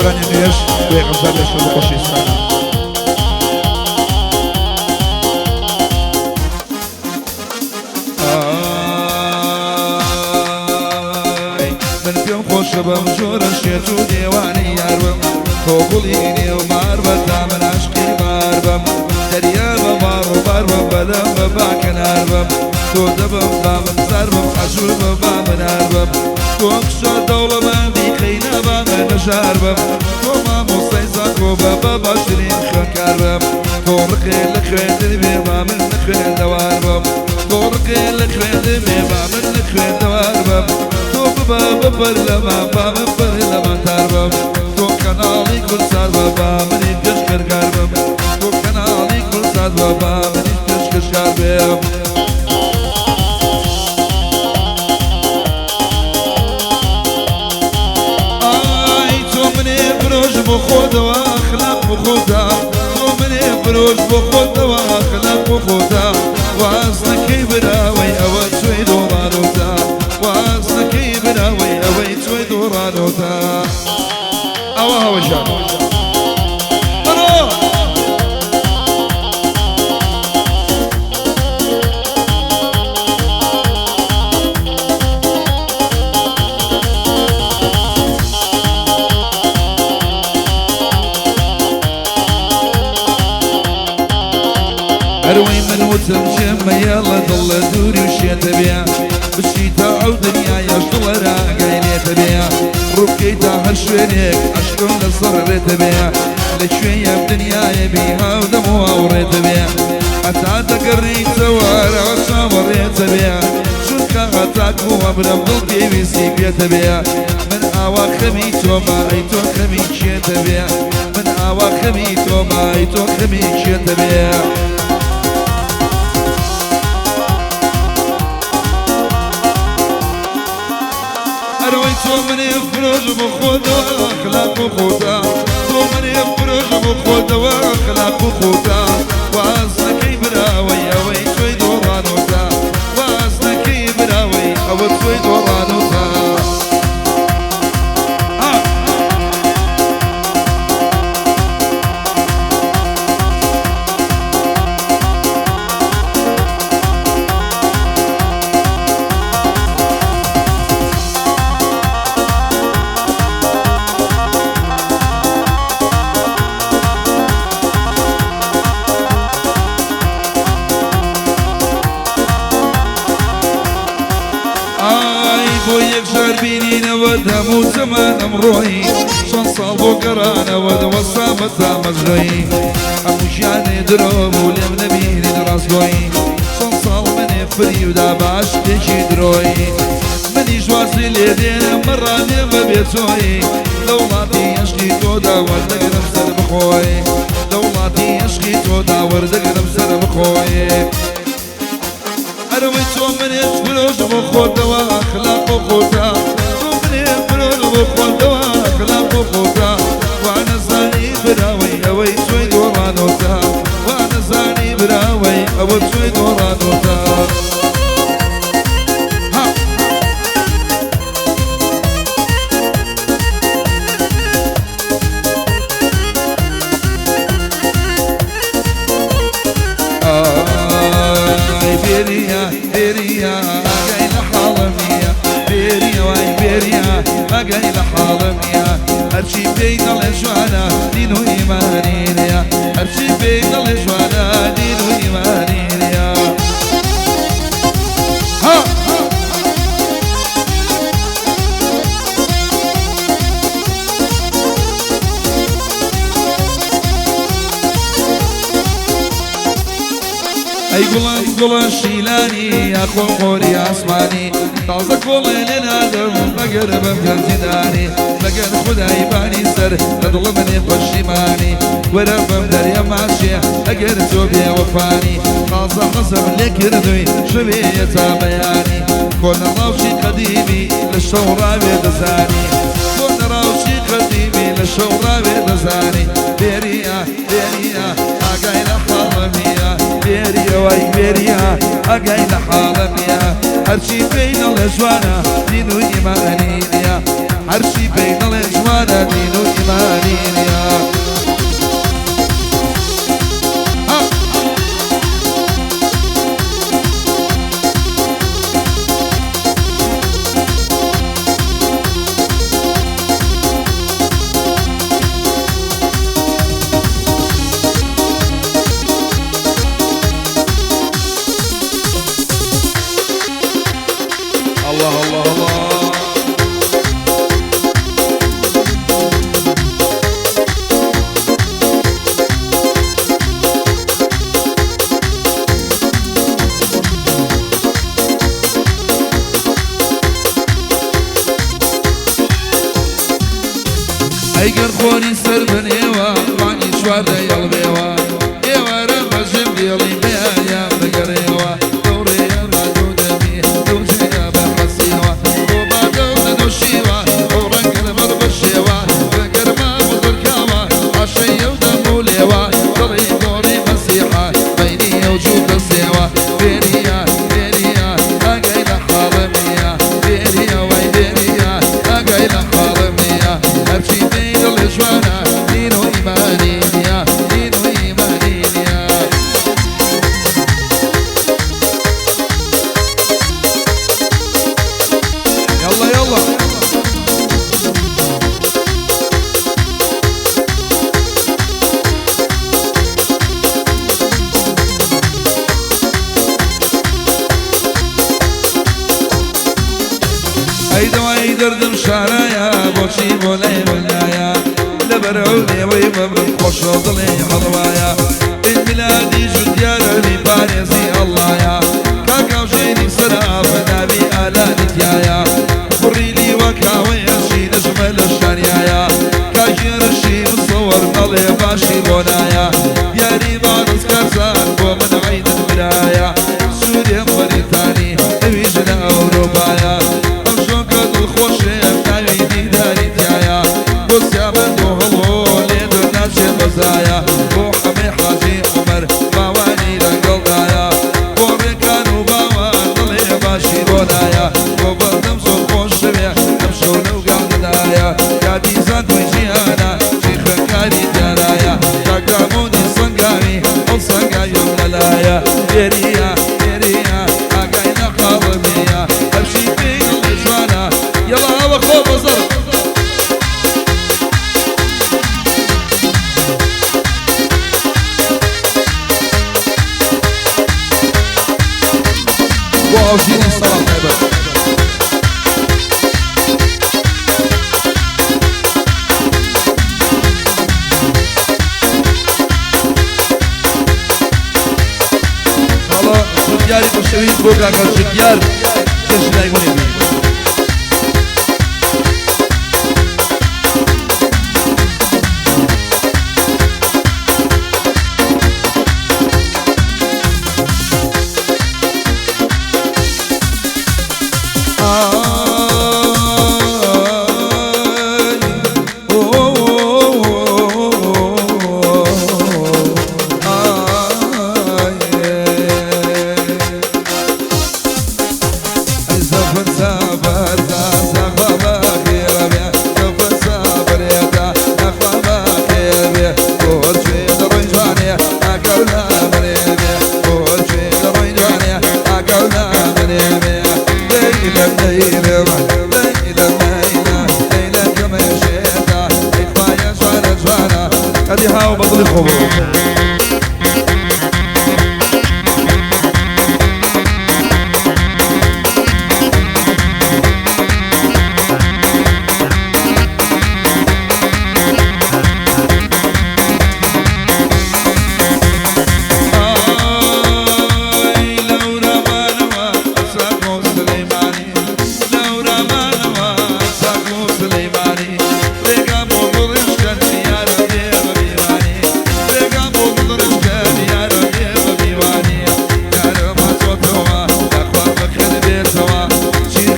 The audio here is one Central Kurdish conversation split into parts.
گۆرانی نوێش بۆ یەکەم جار لە شۆ خۆشەویستانە. ئای من پێم خۆشە بەم جۆرە شێت و دێوانی یار بم، تۆ گوڵی نێو مار بە تا من عەشقی مار بم، دەریا بە ماڕ و بار بم، بەلەم بە با کەنار بم، تۆ دەبم با من زار بم، عەجول بە با منار بم، تۆ کچە دەوڵەمەندی قەینا با من هەژار بم، تۆ مامۆستای زانکۆ بە بە باشترین خوێندکار بم، تۆ ڕقێ لە خوێندن بێ با من لە خوێندەوار بم، تۆ ڕقێ لە خوێندن بێ با من لە خوێندەوار بم، تۆ ببە بە پەرلەمان با من پەرلەمانتار بم، تۆ کەناڵی کوردسات بە با منیش پێشکەشکار بم، تۆ کەناڵی کوردسات بە با منیش پێشکەشکار بم. ئای تۆ منێ فرۆش بۆ خۆتەوە ئەخلاق بۆ خۆتە، تۆ منێ فرۆش بۆ خۆتەوە ئەخلاق بۆ خۆتە، واز نەکەی براوەی ئەوە تۆی دۆڕانۆتە، واز نەکەی براوەی ئەوەی تۆی دۆڕانۆتە. ئەوە هەوەژان بڕۆ. ئەروەی من وتم جێمە یەڵە دڵ لە دووری و شێتە بێ، بچیتە ئەو دنیایەش دڵە راگای لێتە بێ، ڕووبکەیتە هەر شوێنێک عەشقم لەسەر ڕێتە بێ، لە کوێیەم دنیایە بی هاودەم و هاوڕێتە بێ، هەتا دەگەڕیتەوە را چاوەڕێتە بێ، چونکە هەتاکو ئەمرم دڵ پێویستی پێتە بێ، من ئاوا خەمی تۆمە ئەی تۆ خەمی کێتە بێ، من ئاوا خەمی تۆمە ئەی تۆ خەمی کێتە بێ. ئەروەی تۆ منێ فرۆش بۆ خۆتەوە ئەخلاق بۆ خۆتە، تۆ منێ فرۆش بۆ خۆتەوە ئەخلاق بۆ خۆتە، واز نەکەی براوەی ئەوەی تۆی دۆڕانۆتە، واز نەکەی براوەی ئەوە تۆی دۆڕانۆتە. ئای بۆ یەکجار بینینەوە هەموو زەمانم ڕۆیی، چەند ساڵ بۆ گەڕانەوە وەستا بە تامەزرۆیی، هەموو ژیانێ درۆ بوو لێم نەبینیت ڕاستگۆیی، چەند ساڵ منێ فریودا بە عەشقێکی درۆیی، منیش وازی لێ دێنم مەڕا لێم بەبێ تۆیی، لە وڵاتی عەشقی تۆدا وەردەگرم سەر بخۆی، لە وڵاتی عەشقی تۆدا وەردەگرم سەر بخۆی. ئەرەوەی تۆ منێ فرۆش بۆ خۆتەوە ئەخلاق بۆ خۆتە، تۆ منێ فرۆش بۆ خۆتەوە ئەخلاق بۆ خۆتە، وا نەزانی براوەی ئەوەی تۆی دۆڕانۆتە، وا نەزانی براوەی ئەوە تۆی دۆڕانۆتە. ئای بێریا بێریا ئاگای لە حاڵم نییە، بێریا وای بێریا ئاگای لە حاڵم نییە، هەرچی پێی دەڵێ جوانە دین و ئیمانی نییە، هەرچی پێی دەڵێ جوانە دین و ئیمانی نییە. ها ئەی گوڵم گوڵە شیلانی یاخۆ خۆری ئاسمانی، تازە کۆڵێ لێ نادەم مەگەر بەم گەنجیدانی، مەگەر خودای بانی سەر لە دڵ منێ پەشیمانی، وەرە بەم دەریا ماچێ ئەگەر تۆ بێوەفانی، تازە حەزم لێ کردووی شەوێ تا بەیانی، کۆنە ڕاوچی قەدیمی لە شەو ڕاوێ دەزانی، کۆنە ڕاوچی قەدیمی لە شەو ڕاوێ دەزانی، بێریا بێریا ئاگای لە حاڵم نییە، بێریا وای بێریا ئاگای لە حاڵم نییە، هەرچی پێی دەڵێ جوانە دین و ئیمانی نییە، هەرچی پێی دەڵێ جوانە دین و ئیمانی الله. ئەیگەر خۆری سەر بنێوە مانگی چواردە یەڵبێوە ئێوارە بەژم دێڵی بەیانیان بگەڕێوە دەو ڕێیە مادوو دەبی دەو جێیە بەحەسیەوە بۆ بادەو نەدۆشیوە ئەو ڕەنگە لەبەر بەشێوە بەگەرما بزرکاوە عەشەیە و دەم و لێوە دڵی گۆڕی مەسیحە بەینیە و جووتە سێوە بێریە بێریە ئاگای لە حاڵم نییە بێریە وەی بێریە ئاگای لە حاڵم نییە هەرچی پێی دڵێ جوانە دین و ئیمانی نییە دین و ئیمانی نییە. يلا يلا ئەی دەوای دەردم شارایە بۆچی بۆ لای منایە لەبەر ئەو لێوەی بەمرم خۆشە دڵێ هەڵوایە ئینقلادی جودیارە پارێزی ئەڵڵایە کاکاوژێنی سەرا بە ناوی ئالانی تایە کوڕی لیوەکاوەیە شی نەژمە لە شانیایە کاگێرەشی مسەوەر نەڵێ باشی بۆ نایە یاری مانز کارزان بۆ من عەیدن برایە سوورێم بەریتانی ئەویش لە ئەوروپایە ئەم شۆکە دڵخۆشێم ناوی دیداری تایە بۆ سیابەند و هەڵۆ لێ دەرناچێ بەزایە بۆ حەمەی حاجی عومەر باوانی لەگەڵدایە بۆ ڕێکان و باوان دڵێ باشی بۆ نایە بۆ بەردەم زۆر خۆشەوێ ئەم شەو لەو گاڵدایە یادی زانکۆی جیهانە چی خوێندکاری دیارایە کاکامۆنی سەنگاوی ئەو سەنگاویم لەلایە بێریە بێریە ئاگای لە حاڵم نییە هەرچی پێی دڵێ جوانە یەڵا ئەوە خۆ بەزەر. بۆ ئەوژینی سەڵام تایبەت. خاڵە جوتیاری خۆشەویست بۆ کاکە جوتیار چێژ لای گوڵێ بی.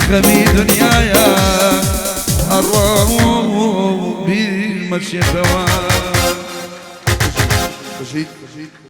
خەمی دنیایە ئەڕۆم بیرمەچێتەوە.